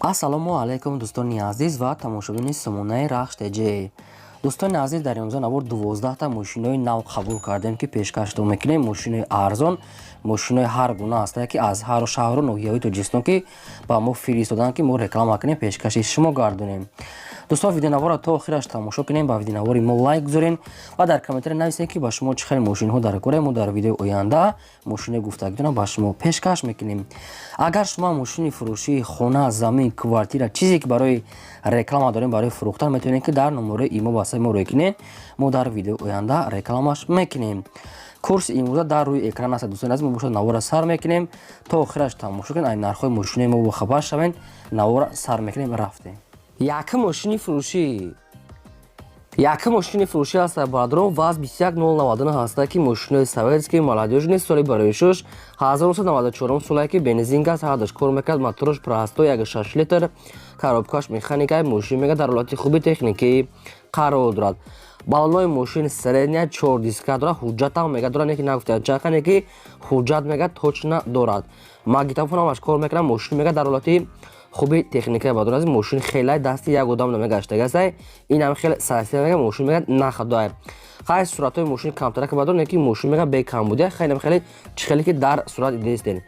Ассалому алайкум, дӯстони азиз ва тамошобини сомонаи Рахш ТЖ. Дӯстони азиз, дар имрӯза навор 12та мошинои нав қабул кардем, ки пешкаштон мекунем. Мошинои арзон, мошинои ҳар гуна ҳастае, ки аз ҳару шаҳру ноҳияҳои Тоҷикистон ки ба мо фиристоданд, ки мо реклама кунем, пешкаши шумо гардонем. Дӯстон, видеонаворро то охираш тамошо кунем, ба видеонавори мо лайк гузорем ва дар комментария нависем, ки ба шумо чӣ хел мошинҳо дар кора. Мо дар видеои оянда мошинои гуфтагитонро ба шумо пешкаш мекунем. Агар шумо мошини фурӯшии хона, замин, квартира, чизе ки барои реклама дорем, барои фурӯхтан, метавонед, ки дар номерои имо васаи мо рӯй кунед. Мо дар видеои оянда рекламаш мекунем. Курси имрӯза дар рӯи экран аст. Дӯстони азиз, мо бошад навора сар мекунем, то охираш тамошо кунед, ай нархҳои мошинои мо бохабар шавед. Навора сар мекунем, рафтем. Якум мошини фурӯшӣ, якум мошини фурӯшӣ ҳаста, бародарон, ВАЗ 21099 ҳаста, ки мошинои советский, молодёжный, соли бароишуш 1994 солае, ки бензин, газ ҳардаш кор мекард, мотораш простой, 1,6 литр, коробкаш механика. Мошин мега дар ҳолати хуби техникӣ қарор дорад. Балонои мошин средняя, чор диска дорад. Ҳуҷҷатам мега дорад, не ки нагуфтам чақане ки ҳуҷҷат мега точно дорад. Магнитофон ҳамаш кор мекунад. Мошин мега дар ҳолати хуби техника ба дорад. Мошин хелай дасти як одам намегаштагасай, инам хеле сасия мега. Мошин мега нахадоай. Хай, суратҳои мошин камтарака бадор, не ки мошин мега бекамбудия. Хеле хеле чихеле ки дар сурат дидистен.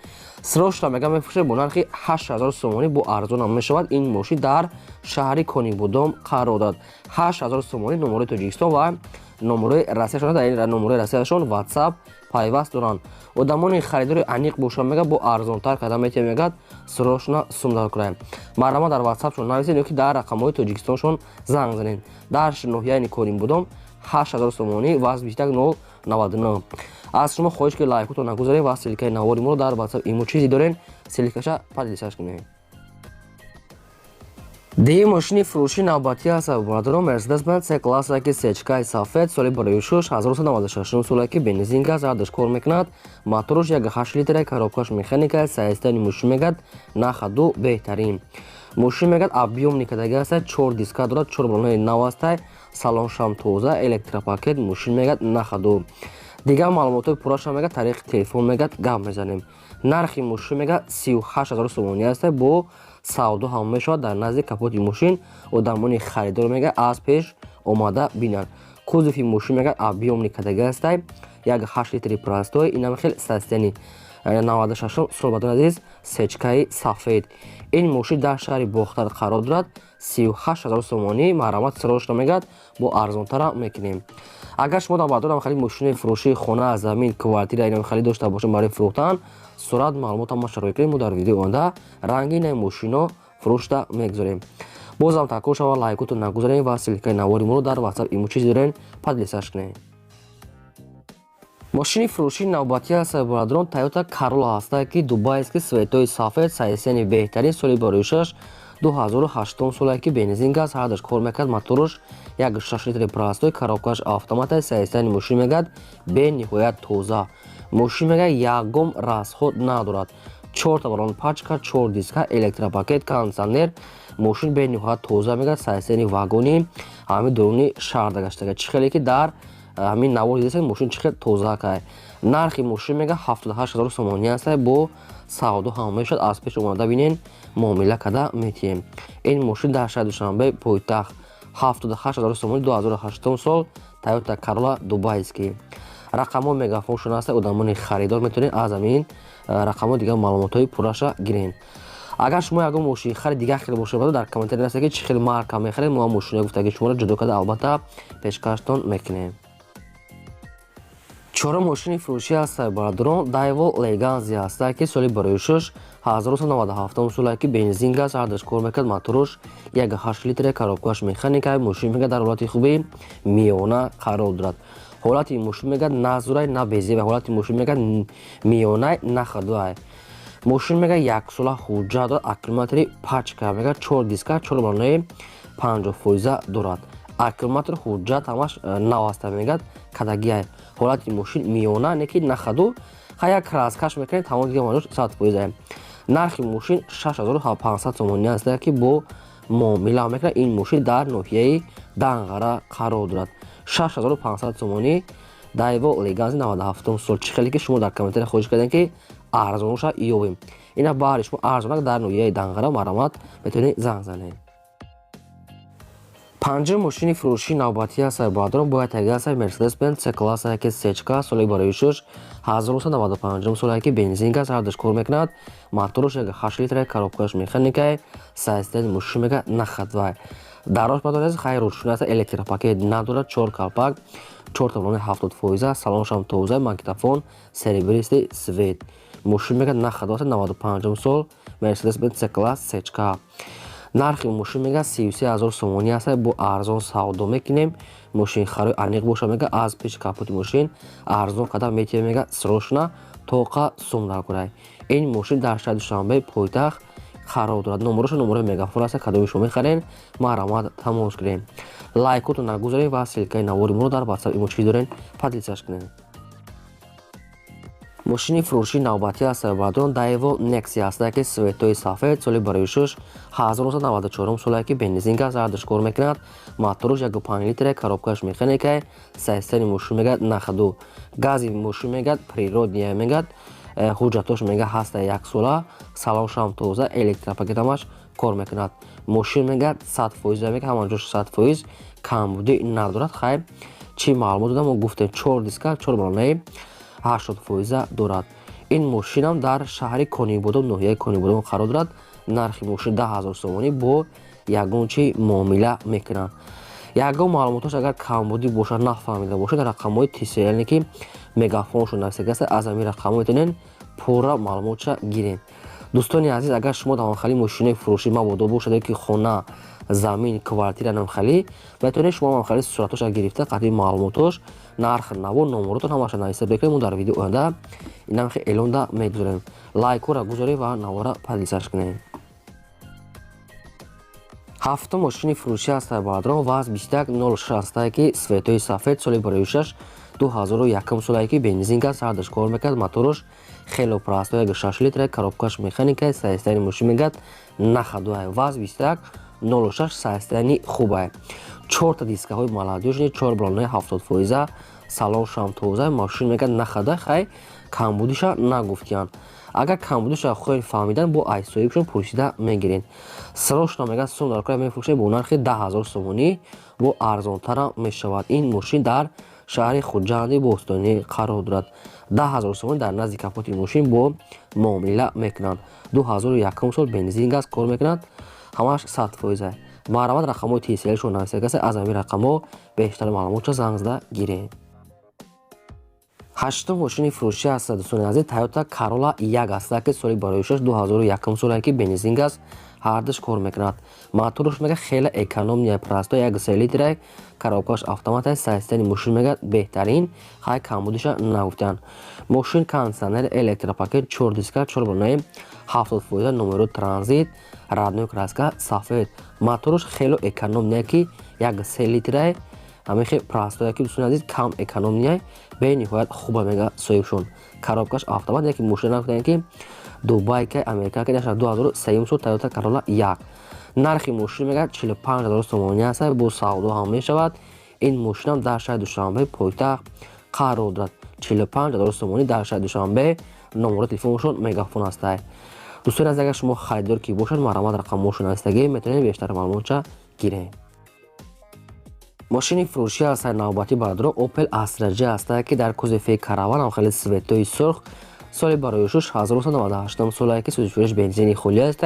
Срочно мега мефурӯшад бо нархи 8000 сомонӣ, бо арзонам мешавад. Ин мошин дар шаҳри Конибодом қарор дорад. 8000 сомонӣ, номерои Тоҷикистон ва номерои Россияшон. Дар ин номерои Россияшон WhatsApp пайваст доранд. Одамони харидори аниқ бошанд, мега бо арзонтар карда метавонем. Мегӯяд, срочно сумдар кунем. Марҳамат, дар WhatsAppшон нависед ё ки дар рақамҳои Тоҷикистоншон занг занед. Дар ноҳияи Конибодом, 8000 сомонӣ, ВАЗ 21099. Аз шумо хоҳиш, ки лайкотон нагузаред ва ссылкаи навори моро дар WhatsApp, имо чизе дорен, ссылкаша поделиться кунед. Дигар мошини фурӯши навбатӣ аст, бародарон, Мерседес Бенз С класса, ки сечкаи сафед, соли барои 1996 соле, ки бензин, газ ҳардаш кор мекунад, мотораш 1,8 литра, коробкаш механика. Состояни мошин мегӯяд нахаду беҳтарин. Мошин мегӯяд объёмный кадаги аст, чор диска дорад, чор балонаи нав астай, салоншам тоза, электропакет. Мошин мегӯяд нахаду. Дигар маълумотҳои пурраша мегӯяд тариқи телефон мегӯяд гап мезанем. Нархи мошин мегӯяд 38 000 сомонӣ аст, бо савдо ҳам мешавад. Дар назди капоти мошин одамони харидор мегӯяд аз пеш омада бинанд. Кузови мошин мегӯяд объёмный кадаги астай, 1,8 литри простой, инам хел состояни, 96 сол, бадон азиз, сечкаи сафед. Ин мошин дар шаҳри Бохтар қарор дорад. 38 000 сомонӣ, марҳамат, срочно мегӯяд бо арзонтара мекунем. Агар шумо дар бардорам хеле мошини фурӯшии хона, замин, квартира, инам хеле дошта бошед барои фурӯхтан, сурат, маълумот ҳама шароит кунем. Мо дар видеои оянда ранги наи мошино фурӯшта мегузорем. Бозам такрор шава, лайкотон нагузорем ва ссылкаи навори моро дар WhatsApp, имо чизе дорен, поделиться кунем. Мошини фурӯшии навбатӣ аст, бародарон, Тойота Королла ҳаста, ки дубайский, цветои сафед, состояни беҳтарин, соли бароишаш 2008 соле, ки бензин, газ ҳардаш кор мекард, мотораш 1,6 литри простой, коробкаш автомата. Состояни мошин мегӯяд бениҳоят тоза. Мошин мегӯяд ягон расход надорад, чорта балон пачка, чор диска, электропакет, кондитсионер. Мошин бениҳоят тоза мегӯяд, состояни вагони ҳамин дуруни шаҳр гаштага. Чӣ хеле ки дар ҳамин навор дидест, мошин чӣ хел тоза кай. Нархи мошин мега 78 000 сомонӣ аст, бо савдо ҳам мешавад. Аз пеш омада бинен, муомила карда метиҳем. Ин мошин дар шаҳри Душанбе, пойтахт, 78 000 сомонӣ, 2008 сол, Тойота Королла дубайский. Рақамҳо мегафоншон аст. Одамони харидор метавонед аз ҳамин рақамҳо дигар маълумотҳои пурраша гирен. Агар шумо ягон мошинхари дигар хел бошед, дар комментария нависед, ки чӣ хел марка мехаред. Мо мошинои гуфтаги шуморо ҷудо карда, албатта, пешкаштон мекунем. Чорум мошини фурӯшӣ аст, бародарон, Дайво Леганзи ҳаста, ки соли бароишуш 1997 соле, ки бензин, газ ҳардаш кор мекард, моторуш 1,8 литре, коробкаш механика. Мошин мега дар ҳолати хуби миёна қарор дорад. Ҳолати мошин мега на зурай, на безеба. Ҳолати мошин мега миёнай, на хадуай. Мошин мега яксола ҳуҷҷат дорад, аккумулятори пачка, мега чор диска, чор балонаи 50 фоиза дорад, аккумулятор, ҳуҷҷат ҳамаш нав аста, мегӯяд кадагиай. Ҳолати мошин миёна, не ки нахаду. Ха, як краскаш мекунед, тамом, дига маҷош 100 фоиза. Нархи мошин 6500 сомонӣ аст, ки бо муомила мекунад. Ин мошин дар ноҳияи Данғара қарор дорад. 6500 сомонӣ, Дайво Леганзи, 97 сол. Чӣ хеле ки шумо дар комментария хоҳиш кардем, ки арзонша ёбем. Ина баҳри шумо арзонак дар ноҳияи Данғара, марҳамат, метавонед занг занед. Панҷум мошини фурӯшии навбатӣ аст, бародарон, бояд таги аст Мерседес Бенз С класса ки сечка, соли барои шуш 1995 соле ки бензин, газ ҳардуш кор мекунад. Моторш 8 литра, коробкаш механикай, состояни мошин мега на ходовой. Дарош, бародари азиз, хайр, рӯшнӣ аст, электропакет надорад, чор калпак, чор таблони 70%, салоншам тоза, магнитофон, серебристый цвет. Мошин мега на ходовой аст, 95 сол, Мерседес Бенз С класс сечка. Нархи мошин мега 33 000 сомонӣ аст, бо арзон савдо мекунем. Мошинхарои аниқ боша, мега, аз пеши капоти мошин арзон қадам метиҳем, мега, срочно тоқа сум даркунай. Ин мошин дар шаҳри Душанбе, пойтахт қарор дорад. Номероша номерои Мегафон аст. Кадоми шумо мехарен, марҳамат, тамос кунем. Лайкотро нагузорем ва ссылкаи навори моро дар Ватсап имо чӣ дорен, поделиться кунем. Мошини фурӯшии навбатӣ аст, бародарон, Daewoo Nexia аст ки цветои сафед, соли барои шуш 1994 соле ки бензин, газ ҳардуш кор мекунад. Моторш 1,5 литра, коробкаш механикай, состояни мошин мегӯяд на ходу. Гази мошин мегӯяд природный мегӯяд. Ҳуҷҷатош мега ҳаста яксола, салоншам тоза, электропакетамаш кор мекунад. Мошин мегӯяд 100%, мега, ҳама ҷош 100%, камбудӣ надорад. Хайр, чӣ маълумот додам, мо гуфтем, чор диска, чор балонаи 80% дорад. Ин мошинам дар шаҳри Конибодом, ноҳияи Конибодом қарор дорад. Нархи мошин 10 000 сомонӣ, бо ягон чи муомила мекунанд. Ягон маълумотош агар камбудӣ бошад, нафаҳмида бошад, рақамҳои Тисел ки Мегафоншон нависагааст, аз ҳамин рақамҳо метавонед пурра маълумотша гиред. Дӯстони азиз, агар шумо давонхали мошинои фурӯшӣ мабодо бошад ки хона, замин, квартира намхали, метавонед шумо ҳамхали суратоша гирифта, қатъи маълумотош, нарх наво, номеротон ҳамаша нависа бекунед. Мо дар видео оянда инамхи эълонда мегузорем. Лайкҳоро гузоред ва навора поделиться кунед. Ҳафтум мошини фурӯшӣ аст, бародарон, ВАЗ 2106 ки цветои сафед, соли барои шаш 2001 солае ки бензин, газ ҳардуш кор мекард. Моторш хело простой, 6 литра, коробкаш механика, состояни мошин мегӯяд на ходовой. ВАЗ 2106 состояни хубае, чорта дискаҳои молодёжный, чор балонаи 70%, салоншам тоза. Мошин мегӯяд на ходовой. Хай, камбудиша нагуфтиянд. Агар камбудиша хоҳед фаҳмидан, бо айсоибшон пурсида мегиред. Срочно мегӯяд сум дар кора мефурӯшед бо нархи 10 000 сомонӣ, бо арзонтарам мешавад. Ин мошин дар шаҳри Хуҷанди бостонӣ қарор дорад. 10 000 сомонӣ дар назди капоти мошин бо муомила мекунанд. 2001 сол, бензин, газ кор мекунад, ҳамааш 100%. Марҳамат, рақамҳои Тиселшон нависакаста, аз ҳамин рақамҳо бештар маълумотша занг зада гиред. Ҳаштум мошини фурӯшӣ аст, дӯстони азиз, Тойота Карола як аст ки соли барои шаш 2001 соле ки бензин, газ ҳардуш кор мекунад. Моторш мега хеле экономный, простой, 1,3 литра, коробкаш автомат, состояни мошин мега беҳтарин. Хай, камбудиша нагуфтанд. Мошин кондиционер, электропакет, чор диска, чор балонаи 70%, номеро транзит, родной краска сафед. Моторш хело экономный ки 1,3 литра, ҳамин хел простое ки, дӯстони азиз, кам экономный, бениҳоят хуба мега соҳибшон. Коробкаш автомат. Яке мошина нагуфтанд ки Дубай ка, Америка ка, 2003 сол, Тойота Карола як. Нархи мошин мега 45 000 сомонӣ аст, бо савдо ҳам мешавад. Ин мошинам дар шаҳри Душанбе, пойтахт қарор дорад. 45 000 сомонӣ дар шаҳри Душанбе, номерои телефоншон Мегафон ҳастай. Дӯстони азиз, агар шумо харидор ки бошад, марҳамат, рақамҳошон навистагӣ, метавонед бештар маълумотша гиред. Мошини фурӯшӣ аст навбатӣ, бародарон, Opel Astra J аст ки дар кузови Караван, ҳам хеле цветои сурх, соли барои шуш 1998 солае ки сӯзишфурӯш бензини холӣ аст.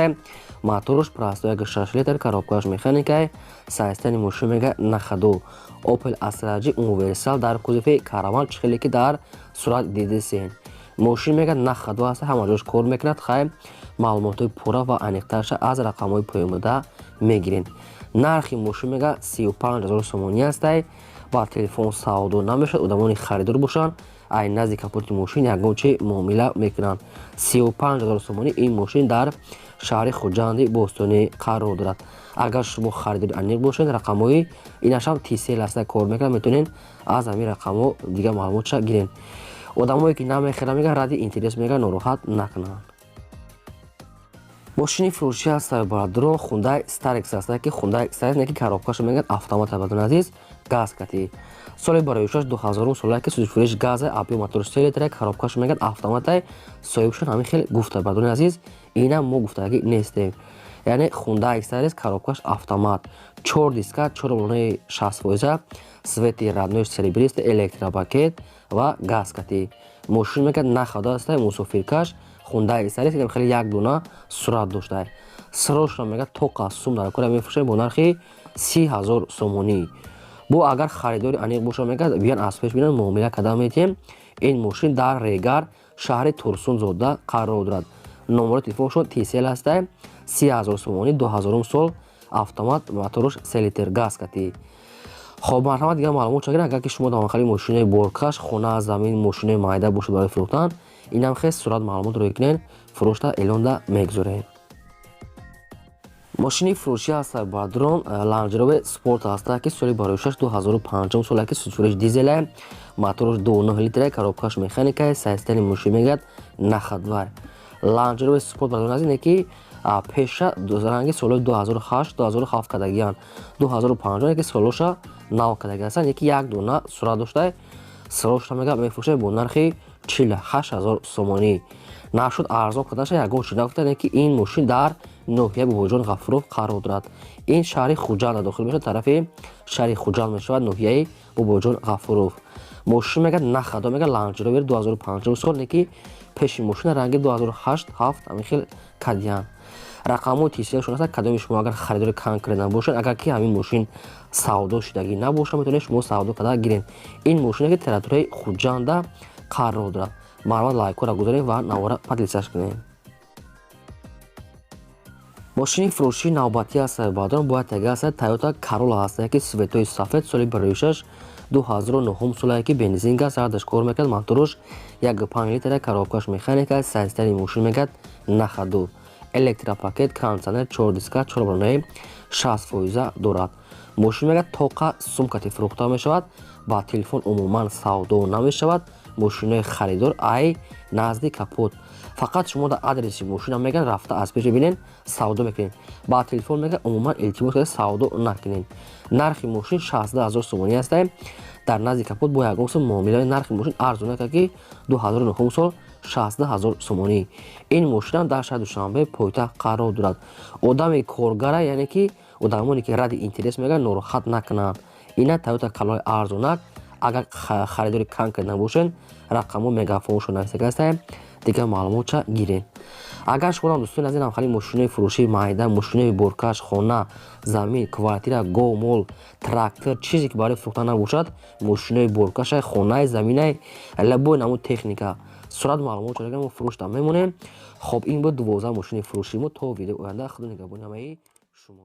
Моторш простой, 6 литр, коробкаш механикай, состояни мошин мега на ходу. Opel Astra J универсал дар кузови Караван, чӣ хеле ки дар сурат дидисен, мошин мега на ходу аст, ҳама ҷош кор мекунад. Хай, маълумотҳои пурра ва аниқтарша аз рақамҳои поёнбуда мегиред. Нархи мошин мега 35 000 сомонӣ астай, ба телефон савдо намешавад. Одамони харидор бошанд, ай назди капоти мошин ягон чи муомила мекунанд. 35 000 сомонӣ. Ин мошин дар шаҳри Хуҷанди бостонӣ қарор дорад. Агар шумо харидори аниқ бошед, рақамҳои инашам Тисел аста, кор мекунад, метавонед аз ҳамин рақамҳо дигар маълумотша гиред. Одамое ки намехӯранд, мегӯянд, ради интерес, мегӯянд, нороҳат накунанд. Мошини фурӯшӣ аст, бародарон, Хундай Старекс аст ки Хундай Старекс не ки коробкаша мегӯянд автомат, бародарони азиз, газ кати. Соли барои шаш 2000 солае ки сӯзишфурӯш газа, объём мотор 3 литра, коробкаша мегӯянд автоматай. Соҳибшон ҳамин хел гуфта, бародарони азиз. Инам мо гуфтагӣ нестем. Яъне Хундай Иксарес, коробкаш автомат, чор диска, чор баллонаи 60%, цвети родной серебристый, электропакет ва газ кати. Мошин мегӯяд, на ходу аста, мусофиркаш Хундай Иксарес. Инам хеле як дона сурат дошта. Срочно мегӯяд, тоқа сум дар кора мефурӯшем бо нархи 30 000 сомонӣ. Бо агар харидори аниқ боша, мегӯяд, биён аз пеш бинан, муомила карда метиҳем. Ин мошин дар Регар, шаҳри Турсунзода қарор дорад. Номерои телефоншон Тисел ҳастай. 30 000 сомонӣ, 2000-ум сол, автомат, моторуш 3 литр, газ кати. Хоб, марҳамат, дигар маълумот чагир. Агар ки шумо дар мошинои боркаш, хона, замин, мошинои майда бошад барои фурӯхтан, инам хел сурат маълумот рӯй кунед, фурӯшта эълонда мегузорем. Мошини фурӯшӣ ҳаста, бародарон, Ландж Ровер Спорт ҳаста, ки соли барои шаш 2005 сола, ки сутфурӯш дизеле, моторш 2,9 литре, коробкаш механика. Состояни мошин мегӯяд, на ходовой. Ландж Ровер Спорт, бародарон, аз ине ки пеша ранги солҳои 2008, 2007 кардагиянд, 2005 ки солоша нав кардаги ҳастанд, яки як дона сурат дошта. Срочно мега, мефурӯшад бо нархи 48 000 сомонӣ. Нашуд, арзон кардаша ягон чиз нагуфта, ки ин мошин дар ноҳияи Бобоҷон Ғафуров қарор дорад. Ин шаҳри Хуҷанд дохил мешавад, тарафи шаҳри Хуҷанд мешавад, ноҳияи Бобоҷон Ғафуров. Мошин мегӯяд, на ходу, мегӯяд, Ландж Ровер 2005 сол, не ки пеши мошина ранги 2008, 7 ҳамин хел кардиянд. Рақамҳои тисиашон аст. Кадоми шумо агар харидори конкретно бошед, агар ки ҳамин мошин савдо шудагӣ набошад, метавонед шумо савдо карда гиред. Ин мошине ки территорияи Хуҷанда қарор дорад. Марҳамат, лайкҳоро гузоред ва навора поделиться кунед. Мошини фурӯшии навбатӣ аст, бародарон, бояд таги аст, Тойота Королла аст, ки цветои сафед, соли барои шаш 2009 солае, ки бензин газ ҳардаш кор мекард, моторуш 1,5 литра, коробкаш механика. Состояни мошин мегӯяд, на ходу, электропакет, кондитсионер, чор диска, чор баллонаи 60% дорад. Мошин мегӯяд, тоқа сумкати фурӯхта мешавад, ба телефон умуман савдо намешавад. Мошинои харидор ай назди капот, фақат шумо дар адреси мошина мегӯяд, рафта аз пеш бибинед, савдо мекунед. Ба телефон мегӯяд, умуман илтимос карда савдо накунед. Нархи мошин 62 000 сомонӣ ҳаста. Дар назди капот бо ягон сум муомила. Нархи мошин арзон кард, ки 2009 сол 62 000 сомонӣ. Ин мошинам дар шаҳри Душанбе, пойтахт қарор дорад. Одами коргара, яъне ки одамоне ки ради интерес мегӯяд, нороҳат накунанд. Ина Тойота Короллаи арзонак. Агар харидори конкрет набошед, рақамҳо мегафоншо нависага ҳастаем, дигар маълумотша гиред. Агар шумоам, дӯстони азиз, хали мошинои фурӯшии майда, мошинои боркаш, хона, замин, квартира, гов, мол, трактор, чизе ки барои фурӯхтан набошад, мошинои боркаша, хонаи, заминаи, любой намуд техника, сурат маълумот чо мо фурӯшта мемонем. Хоб, ин буд 12 мошини фурӯшии мо. То видеои оянда, худо нигаҳбони ҳамаи шумо.